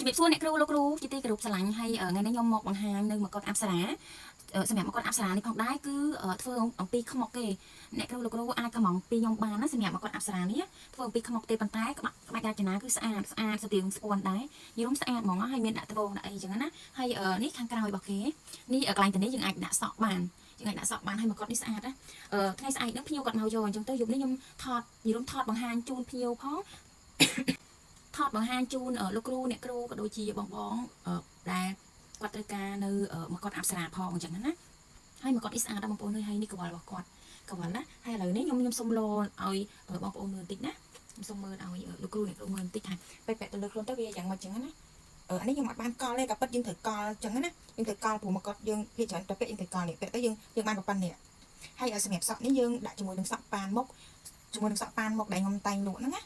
រាបសួរអ្នកគ្រូលោកគ្រូជាទីគោរពស្រឡាញ់ហើយថ្ងៃនេះខ្ញុំមកបង្ហាញនៅមកុដអប្សរាសម្រាប់មកុដអប្សរានេះផងដែរគឺធ្វើអំពីខ្មុកទេអ្នកគ្រូលោកគ្រូអាចកំងពីខ្ញុំបានណាសម្រាប់មកុដអប្សរានេះធ្វើអំពីខ្មុកទេប៉ុន្តែក្បាច់ក្បាច់រចនាគឺស្អាតស្អាតស្ទៀងស្ពាន់ដែរយល់ស្អាតហ្មងហើយមានដាក់ត្បូងដាក់អីចឹងណាហើយនេះខាងក្រោយរបស់គេនេះកន្លែងទៅនេះយើងអាចដាក់សក់បានយើងអាចដាក់សក់បានហើយមកុដនេះស្អាតណាថ្ងៃស្អែកហ្នឹងភ្ញៀវគាត់មកយកអញ្ចឹងទៅយប់នេះខ្ញុំថតយល់ថតបង្ហាញជូនភ្ញៀវផង ថតបង្ហាញជូនលោកគ្រូអ្នកគ្រូក៏ដូចជាបងបងដែលគាត់ត្រូវការនៅមកុដអប្សរាផងអញ្ចឹងណាហើយមកុដនេះស្អាតដល់បងប្អូនហើយនេះកវលរបស់គាត់កវលណាហើយឥឡូវនេះខ្ញុំខ្ញុំសុំលោឲ្យបងប្អូនមើលបន្តិចណាខ្ញុំសុំមើលឲ្យលោកគ្រូអ្នកគ្រូមើលបន្តិចថា ពេលពាក់ទៅលើខ្លួនទៅវាយ៉ាងម៉េចចឹងណាអឺអានេះខ្ញុំអត់បានកលទេក៏ពិតយើងត្រូវកលចឹងណាយើងត្រូវកលព្រោះមកកត់យើងភាគច្រើនទៅពាក់យើងត្រូវកលនេះពាក់ទៅយើងយើងបានប៉ុណ្ណេះហើយសម្រាប់សក់នេះយើងដាក់ជាមួយនឹងសក់ប៉ានមុខជាមួយនឹងសក់ប៉ានមុខដែលខ្ញុំតែងលក់ហ្នឹងណា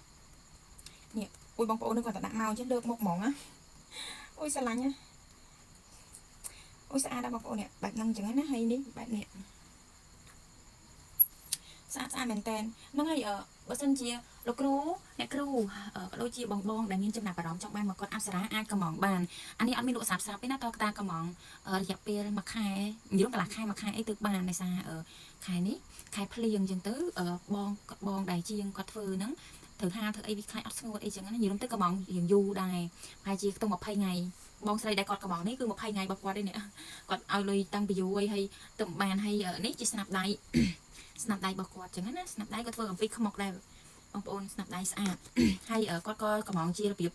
នេះអួយបងប្អូននឹងគាត់តែដាក់មកចឹងលើកមុខហ្មងណាអូយស្រឡាញ់ណាអូយស្អាតដល់បងប្អូននេះបែបហ្នឹងចឹងណាហើយនេះបែបនេះស្អាតស្អាតមែនតើ ហ្នឹងហើយបើសិនជាលោកគ្រូអ្នកគ្រូក៏ដូចជាបងបងដែលមានចំណាប់អារម្មណ៍ចង់បានមកុដអប្សរាអាចកំងបានអានេះអត់មានលក់ស្រាប់ស្រាប់ទេណាតើតាកំងរយៈពេល1ខែនិយាយកន្លះខែ1ខែអីទើបបានដោយសារខែនេះខែភ្លៀងអញ្ចឹងទៅបងបងដែលជាងគាត់ធ្វើហ្នឹងត្រូវហាធ្វើអីវាខ្លាចអត់ស្ងួតអីចឹងណានិយាយទៅកំងរៀងយូរដែរប្រហែលជាខ្ទង់20ថ្ងៃបងស្រីដែលគាត់កំងនេះគឺ20ថ្ងៃរបស់គាត់ទេនេះគាត់ឲ្យលុយតាំងពីយូរអីហើយទៅបានហើយនេះជាស្នាប់ដៃស្នាប់ដៃរបស់គាត់ចឹងណាស្នាប់ដៃគាត់ធ្វើអំពីខ្មុកដែរបងប្អូនស្នាប់ដៃស្អាតហើយគាត់ក៏កំងជារបៀប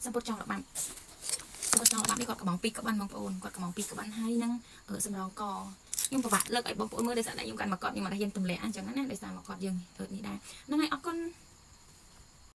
សម្ពុតចង់របាំសម្ពុតចង់របាំនេះគាត់កំងពីរក្បាន់បងប្អូនគាត់កំងពីរក្បាន់ហើយនឹងសម្រងកខ្ញុំពិបាកលើកឲ្យបងប្អូនមើលដោយសារតែខ្ញុំកាន់មកកត់ខ្ញុំអត់ហ៊ានទម្លាក់អញ្ចឹងណាដោយសារមកកត់យើងនេះដែរហ្នឹងហើយអរគុណ។